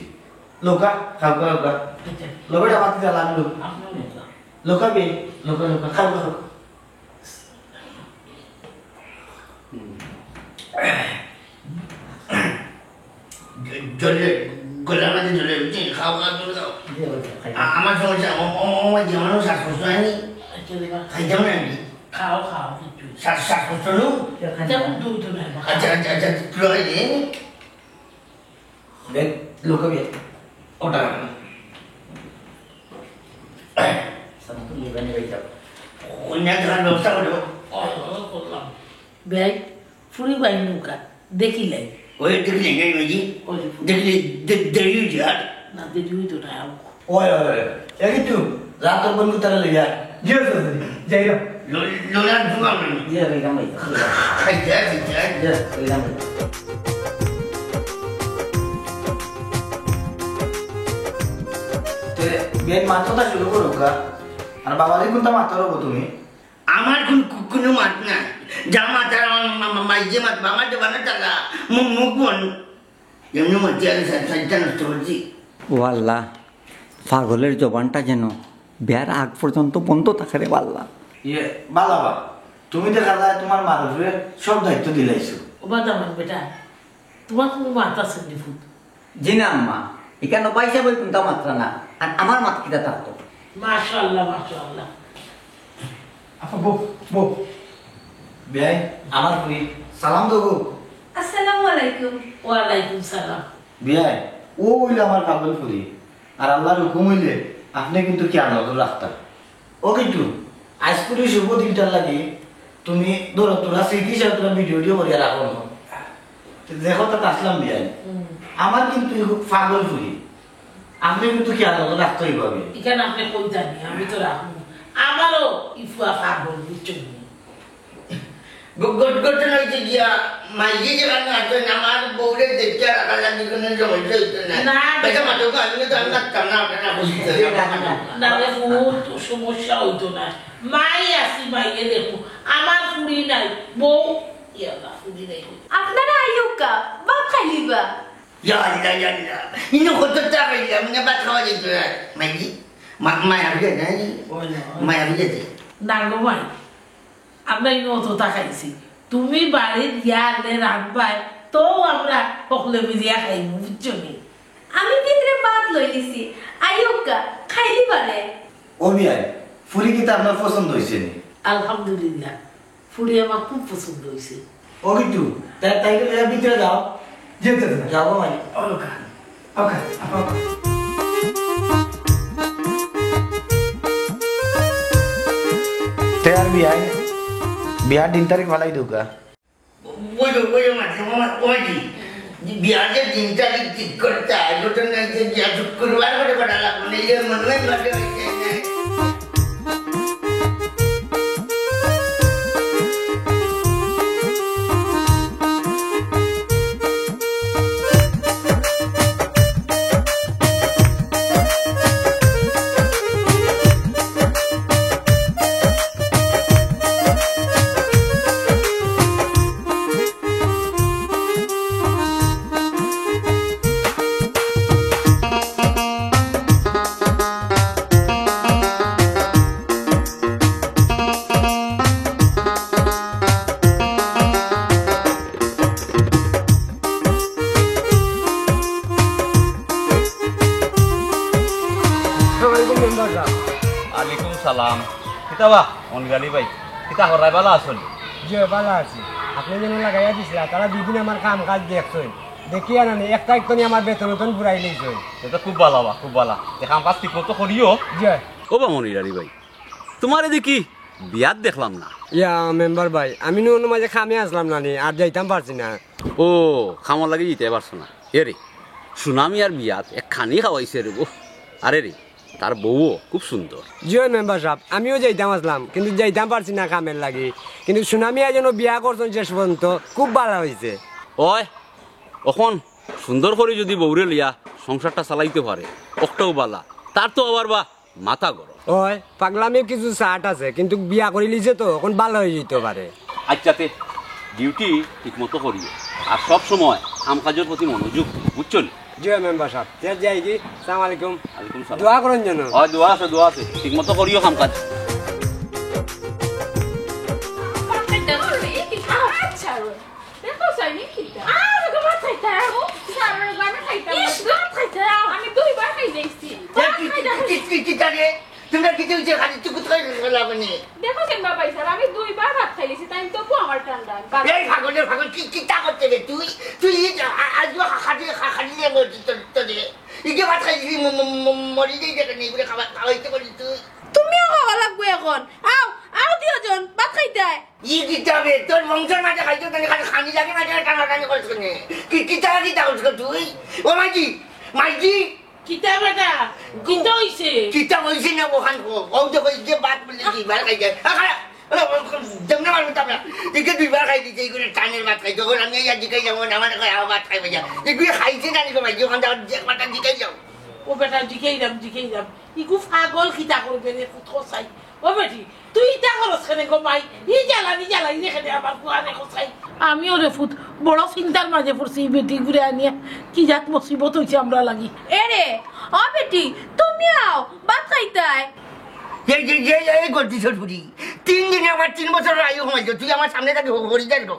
লউক্কা, খাউক্কা, লউক্কা। আচ্ছা। লউক্কা, এটা বাতি জ্বালা, আমি লউক্কা। আপনি লউক্কা। লউক্কা বে, লউক্কা, লউক্কা, খাউক্কা, খাউক্কা। জলে, গলার মাঝে জলে উঠছে, খাও, খাও, জলে খাও। জি, অবশ্যই, খাই। আ-, আমার সমস্যা, ও, ও, ও, যে মানুষ শ্বাসকষ্ট হয়নি, আচ্ছা, বাবা। খাইতাম না আমি। খাও, খাও, কিচ্ছু। শ্বাস-, শ্বাসকষ্ট হলো? খাই না। তেমন দূর তো নাই, বাবা। আচ্ছা, আচ্ছা, আচ্ছা, একটু হয় রে। দেখ, লুকাবি। ওটা। সামনে তো নিবানি ভাই যাও। অন্য জায়গার ব্যবস্থা করো। ও, ও, করলাম। ভাই, ফুরি ভাই নৌকা, দেখিলাই। ওই দেখিলাই, নাই ভাইজি? ওই যে ফুরি। দেখিলাই, দে-, দেরি হয়ে যায়। না, দেরি হইতো না, আউক। ওই, ওই, ওই। এ কিন্তু, রাত অর বন্ধু তারা লইয়া। জি, স্যার, স্যার, যাই না। লো-, লোলার ঢুকাও না। জি, আমি কামাই। খাই যায়, খাই যায়। জি, ওই কামাই। তে, বেন মাত কথা শুরু করো কা? আর বাবারে কোনটা মাত করো তুমি? আমার কোন, কো-, কোনো মাত নাই। যা মাত আর আমার মা-, মা-, মাইয়ে মাত, আমার জবানে টাকা, মু-, মুখ বন্ধ। এমনি মাতি আগে সা-, সাইডটা নষ্ট করছি। ও আল্লাহ, পাগলের জবানটা যেন বিয়ার আগ পর্যন্ত বন্ধ থাকে রে আল্লাহ। ইয়ে, বালা বা, তুমি দেখা যায় তোমার মার উপরে সব দায়িত্ব দিলাইছো। ও বাদ আমার বেটা, তোমার কোনো মাত আছে নি ফুত? জি না আম্মা, এখানে পয়সা বই কোনটা মাত্রা না, আর আমার মাত কিতা থাকতো? মাশাআল্লাহ, মাশাআল্লাহ। আপা, বউ, বউ। বিয়াই, আমার ফুরি, সালাম দেবো। আসসালামু আলাইকুম। ওয়ালাইকুম সালাম। বিয়াই, ও হইলে আমার পাগল ফুরি। আর আল্লাহর হুকুম হইলে আপনি কিন্তু খেয়াল নজর রাখতা। ও কিন্তু, আইজ ফুরির শুভ দিনটার লাগি তুমি ধরো, তোরা স্মৃতি হিসাবে তোরা ভিডিও টিডিও করিয়া রাখো না। তো দেখো, তাতে আসলাম বিয়াই। হুম। আমার কিন্তু এই পাগল ফুরি। আপনি কিন্তু খেয়াল নজর রাখতে হইব আমি। এখানে আপনি কই জানি, আমি তো রাখবো। আমারও ইফুয়া পাগল, বুঝছো নি? গ-, ঘট-, ঘটনা হইছে গিয়া, মাইয়ে যে কারণে আসলে আমার বউরে দেখিয়া রাখা লাগে, কোনো সমস্যা হইতো না। না, বেটা, মাত্র তো আমি তো আমি রাখতাম না, আপনারা বুঝতে না রে, বহুত সমস্যা হইতো না। মাই আছি, মাইয়ে দেখো, আমার ফুরি নাই, বউ, ইয়া আল্লাহ, ফুরি নাই। আপনারা আইউক্কা, ভাত খাইলিবা। ইয়া আল্লাহ, ইয়া আল্লাহ। ইনো কত টাকা খাইলাম, না ভাত খাওয়া যেত না। মাইজি, মা-, মায়া হয়ে যায়, ওই না, ওই। মায়া হয়ে যায়। না গো মাই, আমরা ইনো অতটা খাইছি। তুমি বাড়িত গিয়া আনলে রান্ধবায়, তো আমরা সকলে মিলিয়া খাইমু, বুঝছো নি? আমি ভিতরে ভাত লই নিছি, আইউক্কা, খাইলিবারে। ও বিয়াই, ফুরি কিতা আপনার পছন্দ হইছে নি? আলহামদুলিল্লাহ। ফুরি আমার খুব পছন্দ হইছে। ও কিন্তু, তাই, তাই বলে ভিতরে যাও। জি, জি, জি। যাবো মানে। ওকে, ওকে, ওকে। তে আর বিয়াই, বিয়ার দিন তারিখ ফালাই দেউক্কা। ওই যে, ওই যে, মাঝে মাঝে, ওই যে, বিয়ার যে দিন তারিখ ঠিক করতে হয়, ওটা নাই যে বিয়া শুক্রবার করে করা লাগবে না, এই যে মনে হয় ভাবে হইছে না। তা বা, মনির আলী ভাই, কিতা কররায়, ভালা আছইন? জি, ভালা আছি। আপনে যেন লাগাইয়া দিছিলা, তারা দুইদিন আমার কাম কাজ দেখছইন। দেখিয়া নানি, এক তারিখ তনে আমার বেতন উতন ফুরাই লইছইন। তে তো খুব ভালা বা, খুব ভালা। তে কাম কাজ ঠিক মতো করিও। জি। ও বা মনির আলী ভাই, তুমারে দেখি বিয়াত দেখলাম না। ইয়া, মেম্বার ভাই, আমি নু অনো মাঝে কামে আছলাম নানি, আর যাইতাম পারছি না। ও, কামর লাগি যাইতায় পারছো না। এরে, সুনা মিয়ার বিয়াত এক খানি খাওয়াইছে রে গো। আরে রে, তার বউও খুব সুন্দর। জি অয় মেম্বার সাব, আমিও যাইতাম আছলাম, কিন্তু যাইতাম পারছি না কামর লাগি। কিন্তু সুনা মিয়ায় যেন বিয়া করছইন শেষ পর্যন্ত, খুব ভালা অইছে। অয়, অখন সুন্দর করি যুদি বউরে লইয়া সংসারটা চালাইতে পারে, অকটাউ ভালা। তার তো আবার বা মাথা গরম। অয়, পাগলামির কিছু ছাট আছে, কিন্তু বিয়া করিলিছে তো, অখন ভালা অইযিতো পারে। আইচ্ছা তে, ডিউটি ঠিক মতো করিও, আর সব সময় কাম কাজর প্রতি মনোযোগ দিও, বুঝছো নি? জি অয় মেম্বার সাব, তে যাইগি, সালাম আলাইকুম। ওয়ালাইকুম সালাম। দোয়া করইন যেন। অয়, দোয়া আছে, দোয়া আছে, ঠিক মতো করিও কাম কাজ। আচ্ছা, দেখো চাইনি কিতা? আর ওকে ভাত খাইতাম। ও, স্যার, ওর গানে খাইতাম না। ইস, ভাত খাইতাম। আমি দুইবার খাই দেখছি। এ, কি, কি, কি, কি, কি, কি, কি, কি, তোমরা কিছু কিছু খালি চুকুত করে ফেলা মানে। দেখো কেন বাবা, স্যার, আমি দুইবার ভাত খাইলিছি, তাই তো কো আমার ঠান্ডা। এই পাগল, এই পাগল, কি, কিতা করতে রে তুই? তুই এই যে আ-, আ-, আজকে খা-, খাটি, খা-, খাটি নিয়ে বলছিস তোর, তোর যে। এই যে ভাত খাইছিস, ম-, ম-, ম-, মরি যাই যেটা নেই বলে খাবার, খাওয়াইতে পারি তুই। তুমিও খাওয়া লাগবো এখন। আও, আও দুইজন, ভাত খাইতায়। ই কিতা বে, তোর বংশর মাঝে খাইতে তো খালি খানি লাগে না, যেন টানাটানি করছ কেনে? কি, কিতা, কিতা করছ তুই? ও মাইজি, মাইজি। কিতা বেটা? কিতা অইছে? কিতা অইছে না ওখান কো? ও তো কই যে ভাত বলে কি, ভাত খাই যায়। আ, খালা, আ, আ, যেমনে মারবো তামরা। একে দুইবার খাই দিছে, এগুলো টানের ভাত খাই। যখন আমি এই আর জিকাই যাবো, আমার কয়, "আ, ভাত খাইবে যা।" এগুলো খাইছে না নি গো মাইজি, ওখান থেকে যে একটা জিকাই যাও। ও বেটা, জিকাইলাম, জিকাইলাম। ইগু পাগল কিতা করবে রে, পুত কসাই। ও বেটি, তুই ইতা করস কেনে গো মাই? ই জ্বালানি জ্বালাই রে কেনে আমার পুয়ারে কসাই। আমিও রে পুত, বড় চিন্তার মাঝে পড়ছি, ই বেটিগুরে আনিয়া। কি জাত মুসিবত অইছে আমরার লাগি। এ রে, ও বেটি, তুমি আও, ভাত খাইতায়। এই, এই, এই, এই গলতি সরপুরি। তিন দিনে আমার তিন বছর আয়ু কমাইছ, তুই আমার সামনে থাকি হ-, হরি যাস গো।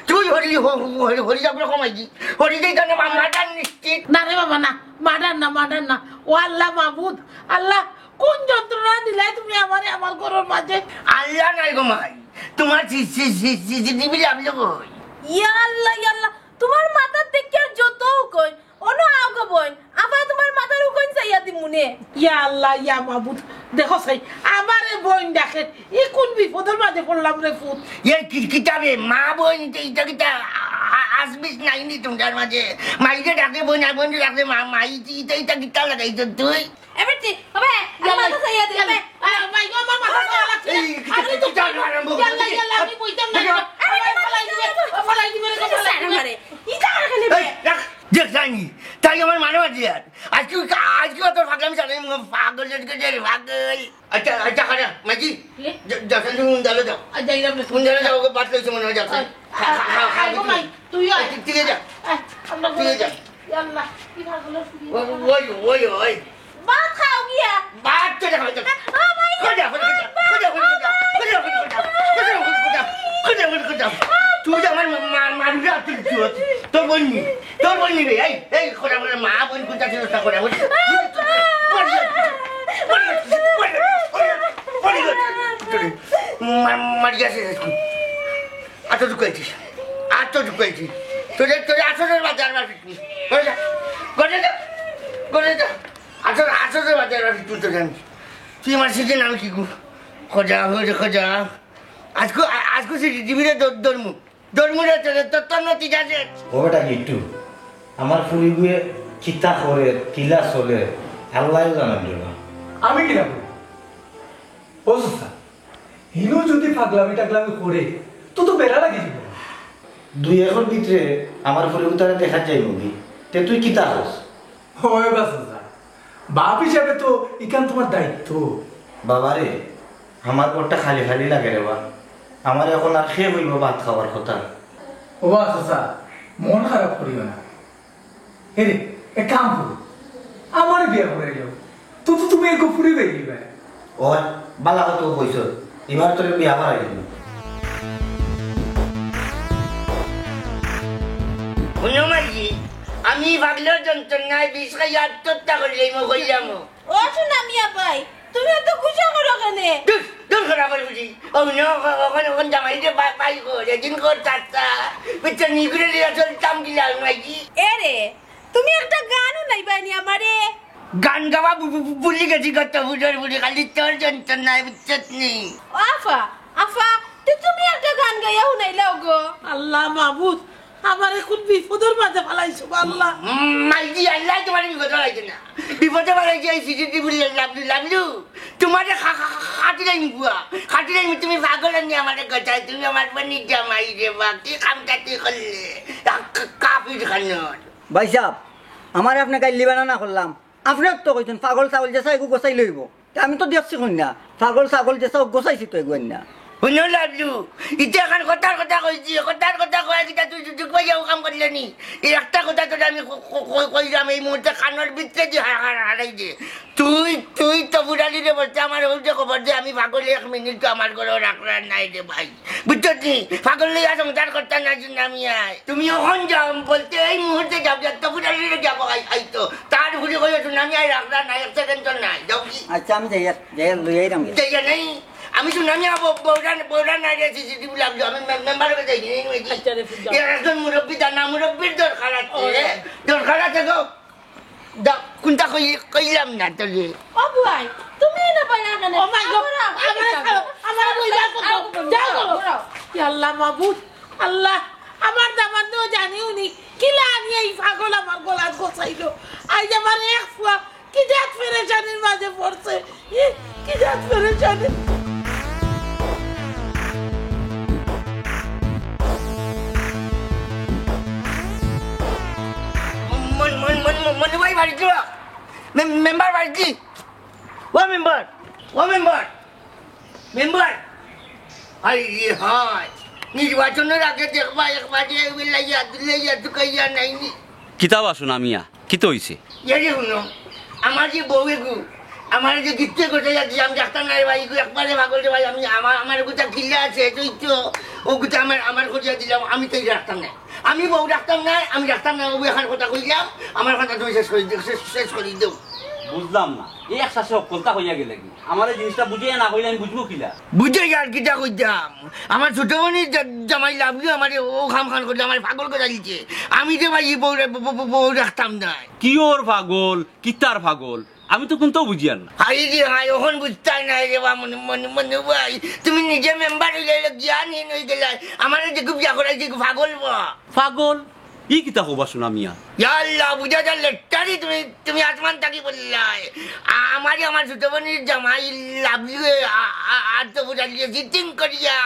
তুই হরি, হ-, হ-, হরি, হরি যাগুলো কমাই দি। হরি যাই কেন মা-, মার্ডার নিশ্চিত। না রে বাবা, না, মার্ডার না, মার্ডার না। ও আল্লাহ মাবুদ, আল্লাহ, কোন যন্ত্রণা দিলাই তুমি আমারে আমার ঘরর মাঝে? আল্লাহ নাই গো মাই, তোমার C-, C-, C-, C C T V লাভ কই? ইয়া আল্লাহ, ইয়া আল্লাহ, তোমার মাথার দিকে আর যত কই, অনো আও গো বইন, আবার তোমার মাথার উকইন চাইয়া দিমুনে। ইয়া আল্লাহ, ইয়া মাবুদ, দেখো চাই, আমারে বইন ডাকে, ই কোন বিপদর মাঝে পড়লাম রে পুত। এ কি, কিতা বে, মা বইন, ইটা, ইটা কিতা, আ-, আ-, আসবিস নাই নি তোমরার মাঝে? মাইরে ডাকে বইন, আর বইন ডাকে মা, মাই, ইটা, ইটা কিতা লাগাইছ তুই? এবার ঠিক, হবে, ইয়াল্লা, মাথা চাইয়া দিলাম, ইয়াল্লা। এ। আরে, মাই গো, আমার মাথা চাওয়া লাগছে না। এই, কিতা, আরে, কিতা, কিতা আরম্ভ করলি? ইয়াল্লা, ইয়াল্লা, আমি বইতাম না। আরে, আরে, ফালাই দিবে, ফালাই দিবে রে, ফালাই দিবে। আরে, ইটা আর কেন এই, বে? রাখ, দেখ, যাইনি। তাই আমার মানে বাজে আর। আজকে, আজকে অত ফাগলামি চালাই, পাগল, পাগল। আচ্ছা, আচ্ছা, খারা, মাইজি, কি? যা, যা, যা, তুমি উন্দালো যাও। আর যাইলাম না। উন্দালো যাও, ওকে বাত লইছে মনে হয়, যাও। আয়, খা, খা, খা, খা, আয়, আয়, গো মাই, তুই আয়। আয়, ঠিক, ঠিক আছে। আয়, আমরা ঠিক আছে। ইয়াল্লা, কি পাগল হইছি। ওই, ওই, ওই, ওই। ভাত খাও গিয়া। ভাত তো দেখা হইতো। ও ভাই। খোঁজা, খোঁজা, খোঁজা, খোঁজা, খোঁজা, খোঁজা। তুই যে আমার মা-, মা-, মারুরে আর তুই, তুই, তোর বইন নি, তোর বইন নি রে, এই, এই, খোঁজা, খোঁজা, মা, বইন, খোঁজা, খোঁজা, খোঁজা, খোঁজা। মা-, মারিয়া শেষ। আত ঢুকাইছি, আত ঢুকাইছি। তোরে, তোরে আসরের বাজার মারবি তুই। ঘরে যা, ঘরে যা, ঘরে যা। আসর, আসরের বাজার মারবি তুই, তোরে আমি। তুই আমার সিজন, আমি কি করব? খোঁজা, খোঁজা, খোঁজা। আজকে, আ-, আজকে সে টিভিতে ধর-, ধরমু। ধরমু রে তোরে, তোর, তোর নতিজা শেষ। ও বেটা গিট্টু, আমার ফুরিগুয়ে কিতা করে, কিলা চলে, আল্লাহ জানেন রে বা। আমি কিলা করি? ও চাচা, হিনু যদি পাগলামি টাগলামি করে, তো তো বেড়া লাগি দিব। দুই একর ভিতরে আমার ফুরিগুতারে দেখা যাইবো নি, তে তুই কিতা কস? ওই বা চাচা, বাপ হিসাবে তো ইখান তোমার দায়িত্ব। বাবারে, আমার ঘরটা খালি খালি লাগে রে বা। আমার এখন আর কে কইবো ভাত খাওয়ার কথা। ও বা চাচা, মন খারাপ করিও না। এরে, এক কাম করো, আমারে বিয়া করাই লও। তো, তো তুমি এক ফুরি বেরিয়ে। ও, বালা কথা কইছো, এবার তোরে বিয়া করাই দিমু। হুনো মাইজি, আমি পাগলর যন্ত্রণায় বিষ খাইয়া আত্মহত্যা করিলাইমু, কইলাম। ও সুনা মিয়া ভাই, তুমি এত গুসা করো কেনে? দূর, দূর করা বলবি। ও না, ওখানে, ওখানে জামাইরে বাই, বাই কর, এদিন কর, চাচা। বুঝছো, নিগুড়ে লিয়া চলতাম গিলা, নাকি? এ রে, তুমি একটা গান হুনাইবায় নি আমারে? গান গাওয়া ভু-, ভু-, ভু-, ভুলি গেছি কত বুড়োর বুড়ি, খালি তোর যন্ত্রণায়, বুঝছত নি? ও আফা, আফা, তো তুমি একটা গান গাইয়া হুনাইলাও গো। আল্লাহ মাবুদ, আমারে কুন বিপদর মাঝে ফালাইছো, আল্লাহ। উম, মাইজি, আল্লাহ তোমার বিপদে ফালাইছে না। বিপদে ফালাইছে এই সিসিটিভি লাভলু, লাভলু। তোমারে খা-, খা-, খা-, খাটিলাই নিবুয়া। খাটিলাই নি তুমি পাগল নি আমারে গজায়, তুমি আমার পানি জামাই রে বা, কি কামটা তুই করলে? কা-, কা-, কাফির খানোর। ভাইসাব, আমারে আপনে গাইল্লি বানা না করলাম। আপনে তো কইছেন, পাগল ছাগল যেছা এগু গোছাই লইবো। তে আমি তো দেখছি কইন্যা, পাগল ছাগল যেছা গোছাইছি তো এগু আইন্যা। হুনো লাভলু, ইতা এখান কথার কথা কইছি, কথার কথা কইয়া কিতা তুই সুযোগ পাইয়া ও কাম করলে নি? এই একটা কথা তোরে আমি ক-, ক-, ক-, কইলাম, এই মুহূর্তে কানোর ভিতরে দি হা-, হা-, হারাই দে। তুই, তুই তো বুড়ালি রে বলতে আমার হউতে খবর দে, আমি পাগল এক মিনিট তো আমার ঘরে রাখরা নাই রে ভাই। বুঝছত নি? পাগল লইয়া সংসার করতা না, সুনামিয়ায়। তুমি অখন যাও, বলতে এই মুহূর্তে যাও, যত ফুটালি রে যাবো, আই, আই তো। তার ফুটি কইও সুনামিয়ায় রাখরা নাই, এক সেকেন্ড তো নাই। যাও কি? আচ্ছা, আমি যাই, যাই, লই আইরাম গিয়া। যাইয়া নাই? আমি সুনামিয়া ব-, বউরা, বউরা নাই রে, সিসিটিভি লাগলো। আমি মে-, মেম্বার হয়ে যাই, এই, এই, আচ্ছা রে, ফুট যাও। এর একজন মুরব্বি, জানা মুরব্বির দরকার আছে। ও, রে। দরকার আছে গো। দা, কোনটা কই-, কইলাম না তোরে। ও বুয়াই, তুমি না পাইয়া কেন? ও মাই গড, আমারে ছাড়ো, আমারে লইয়া যাও, যাও, যাও। ইয়া আল্লাহ মাবুদ, আল্লাহ, আমার দামান্দ জানিও নি, কিলা আনি এই পাগল আমার গলাত গোছাইলো। আইজ আমার এক ফুয়া কি জাত পেরেশানির মাঝে পড়ছে, ই, কি জাত পেরেশানি। মন, মন, মন, মন, মনু ভাই বাড়িত? মে-, মেম্বার বাড়িত? ও মেম্বার, ও মেম্বার, মেম্বার। আরে হায়, নির্বাচনের আগে দেখবা একবারে লাইয়া, লাইয়া তুকাইয়া নাইনি। কিতা বা সুনামিয়া? কিতা অইছে? ইয়া রে হুনো, আমার যে বউ এগু, আমার যে গিফটে গোটাইয়া দিলাম, ডাক্তার নাই ভাই, এগু একবারে পাগল রে ভাই, আমি, আমার, আমার গুতা কিলা আছে, তুই তো, ও গুতা আমার, আমার করিয়া দিলাম, আমি তো ডাক্তার নাই। আমি বউ ডাক্তার নাই, আমি ডাক্তার নাই, বউ এখান কথা কইলাম, আমার কথা তুমি শেষ করি দিও, শেষ, শেষ করি দিও। বুঝলাম না, এই এক শ্বাসে হক্কলতা কইয়া গেলে কি? আমার এই জিনিসটা বুঝিয়া না কইলে আমি বুঝবো কিলা? বুঝে আর কিতা কইতাম? আমার ছোট বোনের জা-, জামাই লাভলু আমারে ও খাম খান করলে আমারে পাগল করে দিছে। আমি যে ভাই বউ রা-, বউ, বউ, বউ, বউ রাখতাম না। কি ওর পাগল, কিতার পাগল? আমি তো কোনটাও বুঝিয়ার না। হাই রে হাই, অখন বুঝতায় না রে বা মনে, মনে, মনে ভাই। তুমি নিজে মেম্বার হইলে জ্ঞানহীন হয়ে গেলে। আমারে যে খুব ইয়া করাই যে পাগল বা। পাগল? ই কিতা কবা সুনামিয়া? ইয়া আল্লাহ, বুঝা যার লেটারি তুমি, তুমি আসমান থাকি বললাই। আ-, আমারে আমার ছোট বোনের জামাই লাভলুয়ে আ-, আ-, আর তো বুঝা দিয়ে চিটিং করিয়া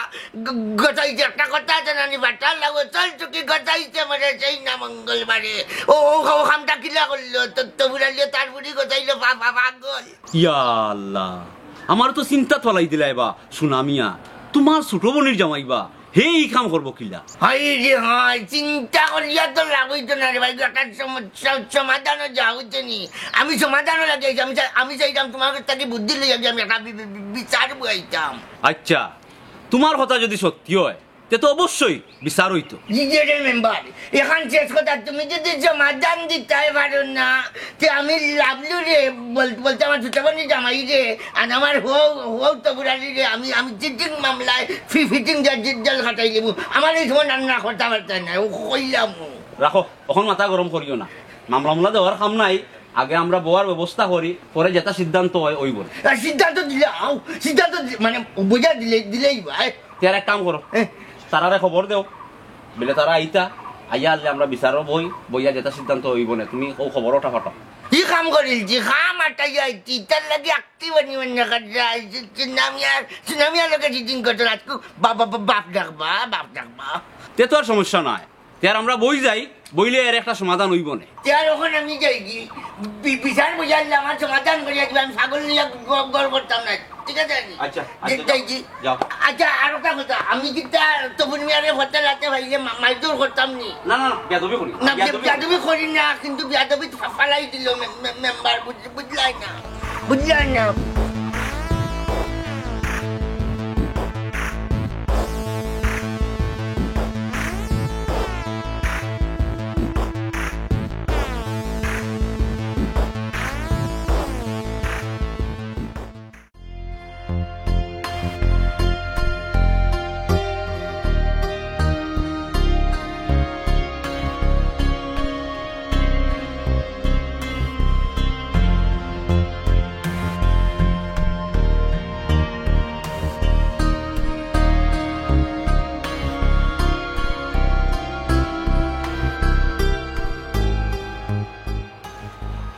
গ-, গতাইছে। একটা কথা আছে না নি, বাটার লাগো, চল চুকি গতাইছে মরে সেই না মঙ্গলবারে। ও, ও, ও কামটা কিলা করলো? তো, তো বুঝা দিয়ে তার বুড়ি গতাইলো পা-, পা-, পাগল। ইয়া আল্লাহ, আমার তো চিন্তা তলাই দিলাই বা সুনামিয়া, তোমার ছোট বোনের জামাই বা। হে ই কাম করবো কিলা? হায় রে হায়, চিন্তা করিয়া তো লাভ হইতো না রে ভাই, একটা সম-, স-, সমাধানও যা হইতো নি। আমি সমাধানও লাগে আইছি, আমি চাই-, আমি চাইলাম তোমার কাছ থেকে বুদ্ধি লইয়া আমি একটা বি-, বি-, বি-, বিচার বইতাম। আচ্ছা, তোমার কথা যদি সত্যি হয়, তে তো অবশ্যই বিচার হইতো। জি, জি, রে মেম্বার, এখন শেষ কথা, তুমি যদি সমাধান দিতে পারো না, তে আমি লাভলু রে বল-, বলতে আমার ছোট বোনের জামাই রে, আর আমার হউ, হউ তবুরালি রে, আমি, আমি চিটিং মামলায় ফি-, ফিটিং দিয়ে জে-, জেল খাটাই লিমু। আমার এই সময় রান্না করতে পারতে না, ও কইলাম ও। রাখো, অখন মাথা গরম করিও না, মামলা মামলা দেওয়ার কাম নাই। আগে আমরা বওয়ার ব্যবস্থা করি, পরে যেটা সিদ্ধান্ত হয়, ওই বলে। আর সিদ্ধান্ত দিলে আও, সিদ্ধান্ত দি-, মানে বুঝা দিলে, দিলেই ভাই। তে আর এক কাম করো, এ? তারারে খবর দেও, বলে তারা আইতা, আইয়া আনলে আমরা বিচারও বই, বইয়া যেটা সিদ্ধান্ত হইব না, তুমি ও খবর ওটা ফাটাও। কি কাম করিলছি, কাম আটাই আইছি, তার লাগি আক্তি বানি বানি কাটরা আইছি, সুনামিয়ার, সুনামিয়ার লগে চিটিং করতে আজকে বা-, বা-, বা-, বাপ ডাকবা, বাপ ডাকবা। তে তো আর সমস্যা নাই, তে আর আমরা বই যাই, বইলে এর একটা সমাধান হইব না। তে আর ওখানে আমি যাই কি? বি-, বিচার বুঝাইলে আমার সমাধান করিয়া দিবা, আমি পাগল নিয়ে গ-, গড় করতাম না, ঠিক আছে নি? আচ্ছা, আচ্ছা, যাই কি? যাও। আচ্ছা, আর একটা কথা, আমি কিতা তপন মিয়ারে ফতে রাতে ভাইলে মা-, মারধর করতাম নি? না, না, না, বেয়াদবি করি না। না, বে-, বেয়াদবি করি। বেয়াদবি করি না, কিন্তু বেয়াদবি ফা-, ফালাই দিল মে-, মে-, মেম্বার, বুঝ-, বুঝলাই না, বুঝলাই না।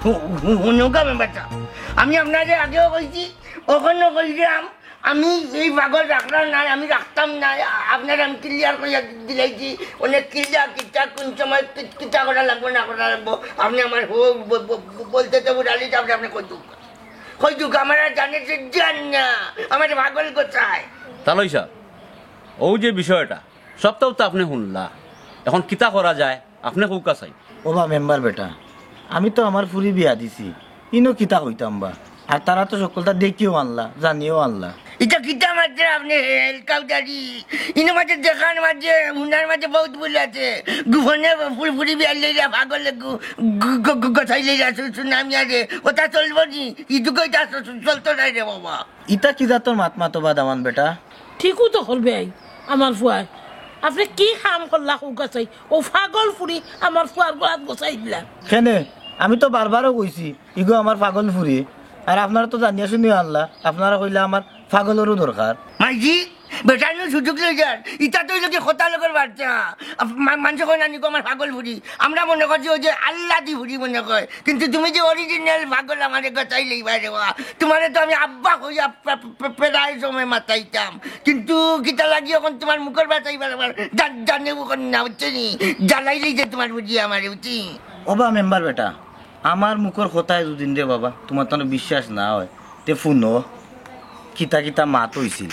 হু-, হু-, হুনুকা মেম্বার সাব, আমি আপনারে আগেও কইছি, অখনো কইরাম, আমি এই পাগল রাখরাম নায়, আমি রাখতাম নায়। আপনারে আমি ক্লিয়ার করিয়া দিলাইছি, অনেক ক্লিয়ার, কিতা কোন সময় কি-, কিতা করা লাগবো না করা লাগবো, আপনে আমার হো-, ব-, ব-, ব-, বলতে তো বুড়ালি, আপনে, আপনে কই দুঃখ, কই দুঃখ, আমার আর জানে সে জান না, আমার পাগল কোথায়? তালই সাব, অউ যে বিষয়টা, সবটাউ তো আপনে হুনলা, এখন কিতা করা যায়? আপনে কউক্কা চাই। ওবা মেম্বার বেটা, আমি তো আমার ফুরি বিয়া দিছি, ইনো কিতা কইতাম বা? আর তারা তো হকলতা দেখিও আনলা, জানিও আনলা। ইটা কিতা মাতরা আপনে, হেলিকপ্টারি? ইনো মাঝে দেখার মাঝে, হুনার মাঝে বউত ভুল আছে। গোপনে ফুরি, ফুরি বিয়া লইরা পাগল গু-, গু-, গু-, গু-, গোছাই লইরা সু-, সুনামিয়ারে। ওটা চলবো নি? ই যুগে ইটা চ-, চ-, চলতো নায় রে বাবা। ইতা কি জাতর মাত মাতো বা দামান বেটা? ঠিকউ তো করবে আই, আমার ফুয়ায়। আপনে কি কাম করলা কউক্কা চাই? অউ পাগল ফুরি আমার ফুয়ার গলাত গোছাই দিলা। কেনে? আমি তো বারবারও কইছি, ইগু আমার পাগল ফুরি। আর আপনারা তো জানিয়া শুনিয়া আনলা, আপনারা কইলা আমার পাগলরও দরকার। মাইজি, বেটাইনু সুযোগ লই যার। ইতা তো অইলো কি কথা লগর বাচ্চা। আপ-, মা-, মানষে কয় না নি গো আমার পাগল ফুরি। আমরা মনে করছি ওই যে আল্লাদি ফুরি মনে কয়। কিন্তু তুমি যে অরিজিনাল পাগল আমারে গোছাই লইবা রে বা। তুমারে তো আমি আব্বা কইয়া পে-, পে-, পে-, প্রায় সময় মাতাইতাম। কিন্তু কিতা লাগি অখন তুমার মুখর বাতাই বারবার জান-, জানে অখন না, বুঝছো নি? জ্বালাইলেই যে তুমার বুঝি আমারে, বুঝছি? ওবা মেম্বার বেটা, আমার মুখর কথায় যুদি রে বাবা, তুমার তো বিশ্বাস না অয়, তে হুনো, কিতা কিতা মাত অইছিল।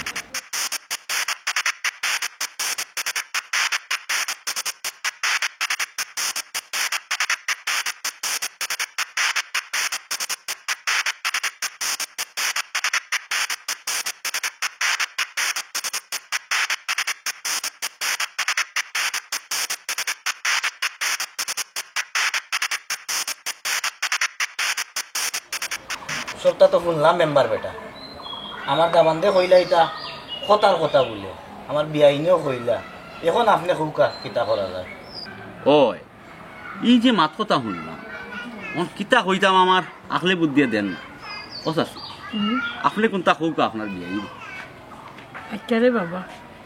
সবটা তো হুনলাম মেম্বার বেটা। আমার দামান্দে কইলা ইতা কথার কথা বুলে, আমার বিয়াইনেও কইলা। অখন আপনে কউক্কা কিতা করা যায়? ওই, ই যে মাত কথা হুনলাম, অখন কিতা কইতাম আমার আকলে বুদ্ধিয়ে দেন না। ও চাচি, হুম? আপনে কুনটা কউক্কা আপনার বিয়াই। আচ্ছা রে বাবা,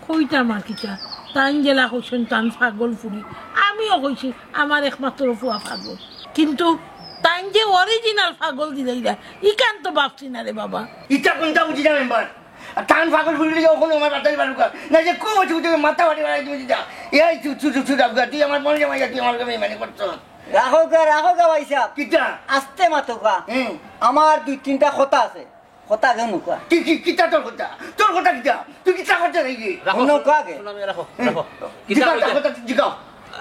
কইতাম আর কিতা? তাইন যেলা কইছইন তান পাগল ফুরি, আমিও কইছি আমার একমাত্র ফুয়া পাগল। কিন্তু তাইন যে অরিজিনাল পাগল দিলাইলা, ইখান তো ভাবছি না রে বাবা। ইতা কুনটা বুঝি না মেম্বার? আর তান পাগল ফুরি লইয়া অখন আমার বাতাই বারুকা। না যে কো বসে বসে মাথা ফাটি বাড়াই তুমি দিতা। এই চুপ, চুপ, চুপ, চুপ, আবগা, তুই আমার মনে জামাই, তুই আমার কাছে মানে করছস। রাখো গা, রাখো গা ভাই সাহেব। কিতা? আস্তে মাতো গা। হুম। আমার দুই তিনটা কথা আছে। কথা আগে হুনো কওয়া। কি, কি, কিতা তোর কথা? তোর কথা কিতা? তুই কিতা করতে চাইলি? রাখো, হুনো কওয়া আগে। সুনামিয়া, রাখো, হুম। রাখো। কিতা জিগাও, কইতা? কথা জিগাও।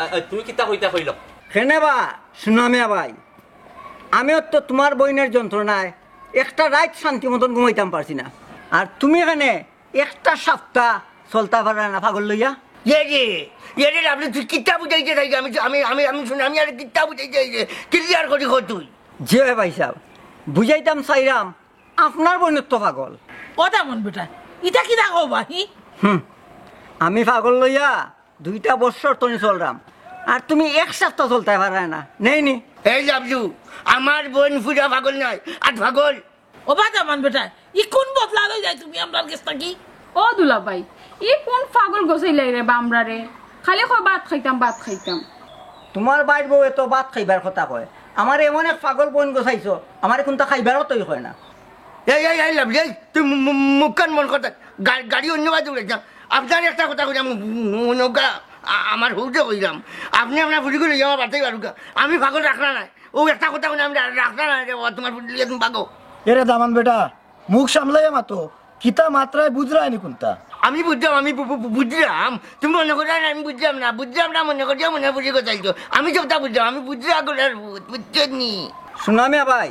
আ, আ, তুমি কিতা কইতা কইলো? কেনে বা, সুনামিয়া ভাই, আমিও তো তুমার বইনের যন্ত্রণায় একটা রাইত শান্তি মতন ঘুমাইতাম পারছি না। আর তুমি কেনে একটা সাপ্তা চলতা পাররায় না পাগল লইয়া? এ রে, এ রে, আপনে তুই কিতা বুঝাইতে চাইলি? আমি, আমি, আমি, আমি সুনামিয়ারে কিতা বুঝাইতে চাইলি? ক্লিয়ার করি ক তুই। জি অয় ভাই সাহেব, বুঝাইতাম চাইরাম, আপনার বইনর তো পাগল। ও দামান বেটা, ইতা কিতা কও বা, হি? হুম, আমি পাগল লইয়া দুইটা বছর তনি চলরাম, আর তুমি এক সাপ্তা চলতায় পাররায় না, নেই নি? এই লাভলু, আমার বইন পুরা পাগল নায়, আর পাগল। ও বা দামান বেটা, ই কুন বদলা লই যায় তুমি আমরার গেছ থাকি? ও দুলাভাই, ই কুন পাগল গোছাইলাই রে বা আমরারে? খালি কয় ভাত খাইতাম, ভাত খাইতাম। তুমার বাইর বউয়ে তো ভাত খাইবার কথা কয়, আমারে এমন এক পাগল বইন গোছাইছো, আমারে কুনতা খাইবার কথাউ কয় না। এই, এই, এই লাভলি, এই, তুই মু-, মু-, মুখখান বন্ধ কর। গা-, গাড়ি অন্য বাজে উড়ে যা। আপনারে একটা কথা কইরাম, মু-, মু-, নৌকা, আ-, আমার হউরে কইরাম। আপনে আপনার ফুরিগু লইয়া আমার বাড়িত বারুকা। আমি পাগল রাখরা নায়। অউ একটা কথা কইরাম, আমি রা-, রাখরা নায় রে বাবা, তুমার ফুরি লইয়া তুমি ভাগো। এরে দামান বেটা, মুখ সামলাইয়া মাতো। কিতা মাতরায় বুঝরায় নি কুনতা? আমি বুঝরাম, আমি বু-, বু-, বু-, বুঝরাম। তুমি মনে করো না, আমি বুঝরাম না, বুঝরাম না মনে করিয়া মনে ফুরি কথা কইছো। আমি সবটা বুঝরাম, আমি বুঝরাম আগর আর ভূত, বুঝছো নি? সুনামিয়া ভাই,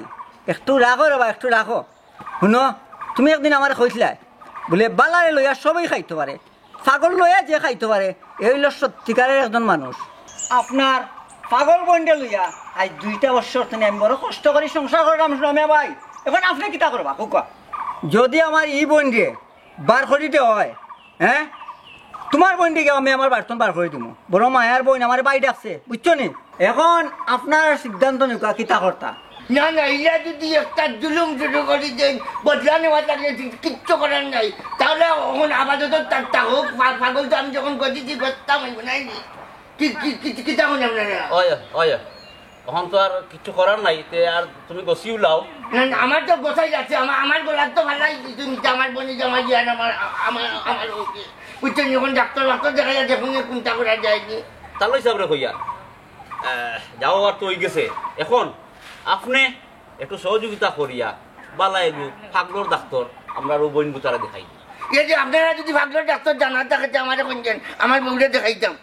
একটু রাখো রে বা, একটু রাখো। হুনো, তুমি একদিন আমারে কইছলায়, বুলে, বালারে লইয়া সবেই খাইতো পারে, পাগল লইয়া যে খাইতো পারে, এ অইলো সত্যিকারের একজন মানুষ। আপনার পাগল বইনরে লইয়া আইজ দুইটা বছর তনে আমি বড় কষ্ট করি সংসার কররাম, সুনামিয়া ভাই। এখন আপনে কিতা করবা, কউক্কা? যুদি আমার ই বইনরে বার করি দেওয়া অয়, হ্যাঁ? তুমার বইনরে গিয়া আমি আমার বাড়িত তনে বার করি দিমু। বড় মায়ার বইন আমারে বাই ডাকছে, বুঝছো নি? এখন আপনার সিদ্ধান্ত নেউক্কা, কিতা করতা? না, না, ইলা যুদি একটা জুলুম শুরু করি দেইন, বদলা নেওয়া লাগে, কিচ্ছু করার নাই। তাইলে অখন আপাতত তা-, তা হউক, পা-, পাগল তো আমি যখন গজিছি, গজতাম অইবো, নায় নি? কি, কি, কি, কিতা কইন আপনারা? অয়, অয়। তখন তো আর কিছু করার নাই, তে আর তুমি গছিউ লাও। না, না, আমার তো গোছাই যাচ্ছে, আমার, আমার গলার তো ভালাই দিতে নিতে আমার বনি জামাই গিয়া আমার, আমার, আমার ওকে। বুঝছেন, যখন ডাক্তার, ডাক্তার দেখা যায়, দেখুন কোনটা করা যায়নি। তাহলে হিসাবরে কইয়া, আহ, যাও আর তো হয়ে গেছে। এখন আপনি একটু সহযোগিতা করিয়া বালা এগু ফাগলর ডাক্তার আমরা ও বইন গুতারা দেখাই। এই যে আপনারা যদি ফাগলর ডাক্তার জানা থাকে, তে আমারে কইন যেন, আমার বউরে দেখাইতাম।